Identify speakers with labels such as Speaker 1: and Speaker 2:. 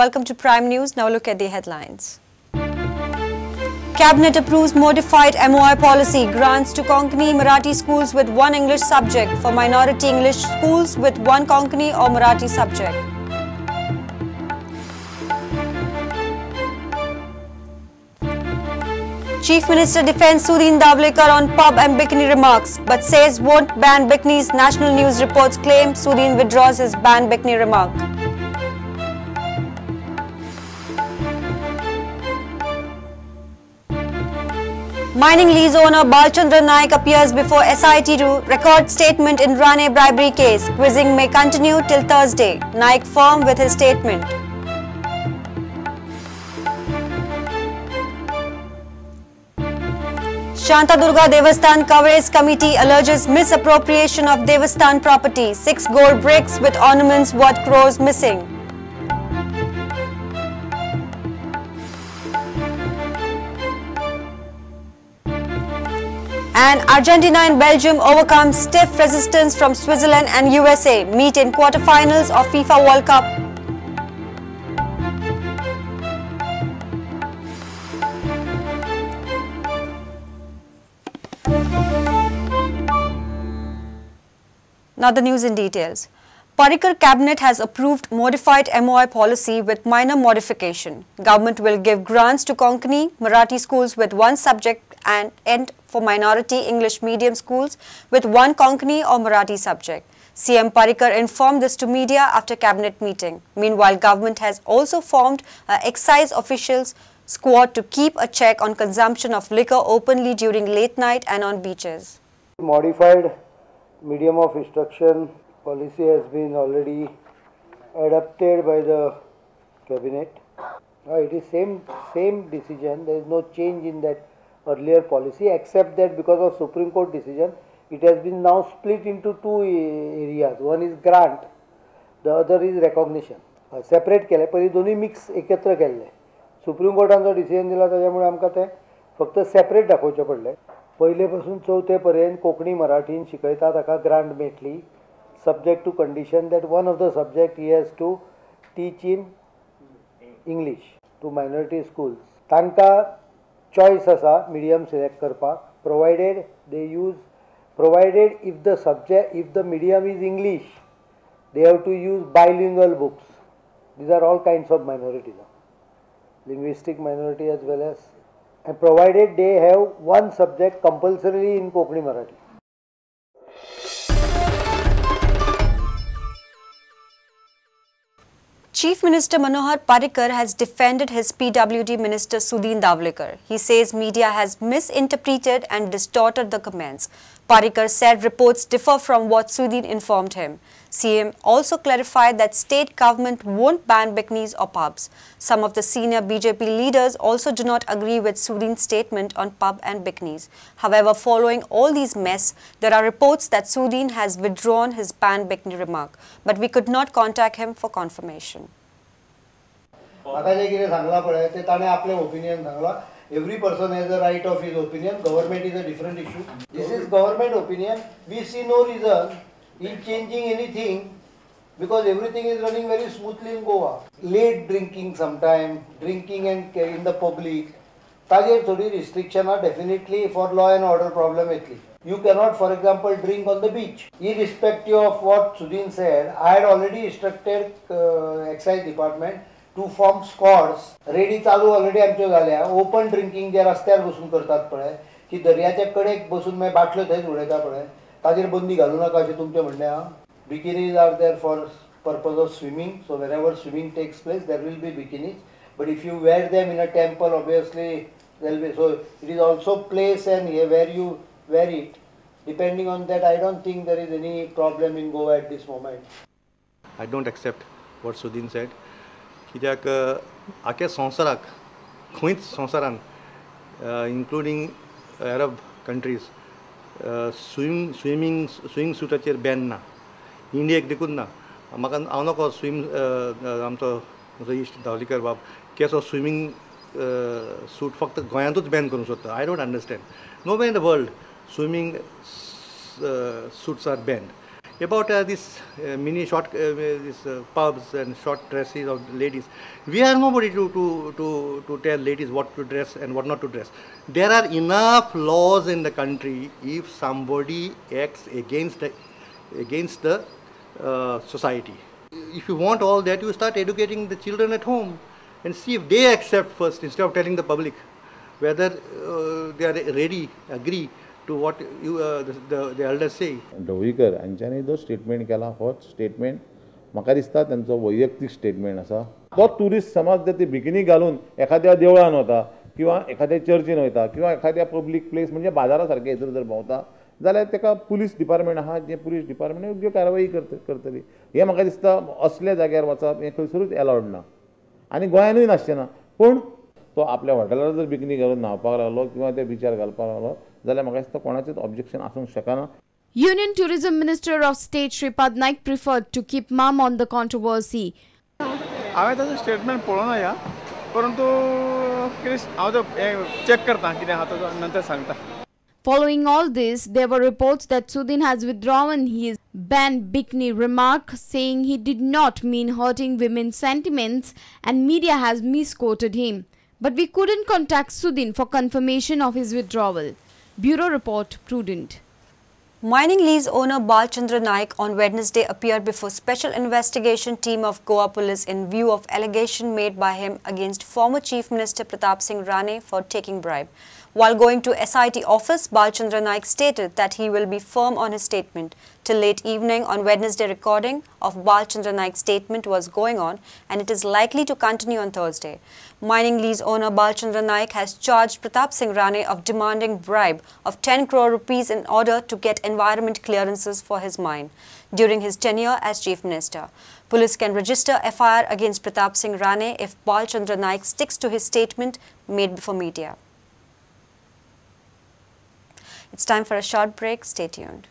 Speaker 1: Welcome to Prime News. Now look at the headlines. Cabinet approves modified MOI policy, grants to Konkani Marathi schools with one English subject, for minority English schools with one Konkani or Marathi subject. Chief Minister defends Sudin Dhavlekar on pub and bikini remarks, but says won't ban bikinis. National news reports claim Sudin withdraws his ban bikini remark. Mining lease owner Balchandra Naik appears before SIT to record statement in Rane bribery case. Quizzing may continue till Thursday. Naik firm with his statement. Shantadurga Devasthan Coverage Committee alleges misappropriation of Devasthan property. 6 gold bricks with ornaments worth crores missing. And Argentina and Belgium overcome stiff resistance from Switzerland and USA. Meet in quarterfinals of FIFA World Cup. Now the news in details. Parrikar Cabinet has approved modified MOI policy with minor modification. Government will give grants to Konkani, Marathi schools with one subject and end for minority English medium schools with one Konkani or Marathi subject. CM Parrikar informed this to media after cabinet meeting. Meanwhile, government has also formed an excise officials squad to keep a check on consumption of liquor openly during late night and on beaches.
Speaker 2: Modified medium of instruction policy has been already adopted by the cabinet. It is same decision. There is no change in that earlier policy, except that because of Supreme Court decision, it has been now split into two areas. One is grant, the other is recognition. Separate केले, पयलीं दोनूय mix एकत्र केल्ले. Supreme कोर्टान जो decision दिला ताच्यामुळे आमकां तें फक्त सेपरेट दाखोवचें पडलें. पयले पासून चवथे पर्यंत कोंकणी मराठीन शिकयता ताका ग्रांट मेळटली, subject to condition that one of the subject he has to teach in English to minority schools. तांकां चॉयस आसा मिडियम सिलेक्ट करपाक, provided they use, provided if the subject, if the medium is English, they have to use bilingual books. These are all kinds of minorities, linguistic minority as well as, and provided they have one subject compulsorily in Konkani Marathi.
Speaker 1: Chief Minister Manohar Parrikar has defended his PWD Minister Sudin Dhavlekar. He says media has misinterpreted and distorted the comments. Parrikar said reports differ from what Sudin informed him. CM also clarified that state government won't ban bikinis or pubs. Some of the senior BJP leaders also do not agree with Sudin's statement on pub and bikinis. However, following all these mess, there are reports that Sudin has withdrawn his ban bikini remark, but we could not contact him for confirmation.
Speaker 2: म्हाका जें कितें सांगलां पळय तें ताणें आपलें opinion सांगलां. Every person has a right of his opinion. Government is a different issue. This is government opinion. We see no reason in changing anything because everything is running very smoothly in Goa. Late drinking sometime, drinking and in the public, ताजेर थोडी रिस्ट्रिक्शनां definitely for law and order problem येतली. You cannot, for example, drink on the beach. Irrespective of what Sudin said, I had already instructed excise department to form squads. Ready चालू already आमच्यो जाल्या. Open drinking जे रस्त्यार बसून करतात पळय, की दर्याच्या कडेक बसून मागीर बाटल्यो थंयच उडयता पळय, ताजेर बंदी घालूं नाका अशें तुमचें म्हणणें आहा. Bikinis are there for purpose of swimming, so wherever swimming takes place there will be bikinis, but if you wear them in a temple obviously there will be, so it is also place and where you wear it. Depending on that, I don't think there is any problem in Goa at this moment.
Speaker 3: I don't accept what Sudin said. कित्याक आख्या संवसाराक खंयच संवसारान including Arab countries swimming सुटाचेर ban ना, इंडियेक देखून ना. म्हाका हांव नको स्विम, आमचो म्हजो इश्ट धावलीकर बाब केसो स्विमींग सूट फक्त गोंयांतूच बॅन करूंक सोदता. I don't understand. Nowhere in the world swimming suits are banned. About this mini short this pubs and short dresses of ladies, we are nobody to tell ladies what to dress and what not to dress. There are enough laws in the country. If somebody acts against the society, if you want all that, you start educating the children at home and see if they accept first, instead of telling the public whether they are ready, agree to what you the elders say.
Speaker 4: Dhavalikar हांच्यांनी जो statement केला हो statement म्हाका दिसता तांचो वैयक्तीक statement आसा. तो tourist समज जर ती बिकिनी घालून एखाद्या देवळान वता किंवा एखाद्या चर्चीन वयता किंवा एखाद्या पब्लीक प्लेस म्हणजे बाजारा सारखे हितून जर भोंवता जाल्यार ताका पुलीस डिपार्टमेंट आहा, जे पुलीस डिपार्टमेंट योग्य कारवाई करतली. हें म्हाका दिसता असल्या जाग्यार वचप हें खंयसरूच एलावड ना आनी गोंयानूय नासचें ना. पूण तो आपल्या हॉटेलार जर बिकनी घालून न्हांवपाक लागलो किंवा त्या बिचार घालपाक लागलो जाल्यार म्हाका दिसता कोणाचेच ऑब्जेक्शन आसूंक शकना.
Speaker 5: Union Tourism Minister of State Shripad Naik preferred to keep mum on the controversy.
Speaker 6: हांवें ताचें स्टेटमेंट पळोवना ह्या, परंतु कितें हांव तो चॅक करता कितें आहा तो नंतर सांगता.
Speaker 5: Following all this, there were reports that Sudin has withdrawn his ban bikini remark, saying he did not mean hurting women's sentiments and media has misquoted him. But we couldn't contact Sudin for confirmation of his withdrawal. Bureau Report, Prudent.
Speaker 1: Mining lease owner Balchandra Naik on Wednesday appeared before Special Investigation Team of Goa Police in view of allegation made by him against former Chief Minister Pratap Singh Rane for taking bribe. While going to SIT office, Balchandra Naik stated that he will be firm on his statement. Till late evening on Wednesday, recording of Balchandra Naik's statement was going on and it is likely to continue on Thursday. Mining lease owner Balchandra Naik has charged Pratap Singh Rane of demanding bribe of 10 crore rupees in order to get environment clearances for his mine during his tenure as Chief Minister. Police can register FIR against Pratap Singh Rane if Balchandra Naik sticks to his statement made before media. It's time for a short break. Stay tuned.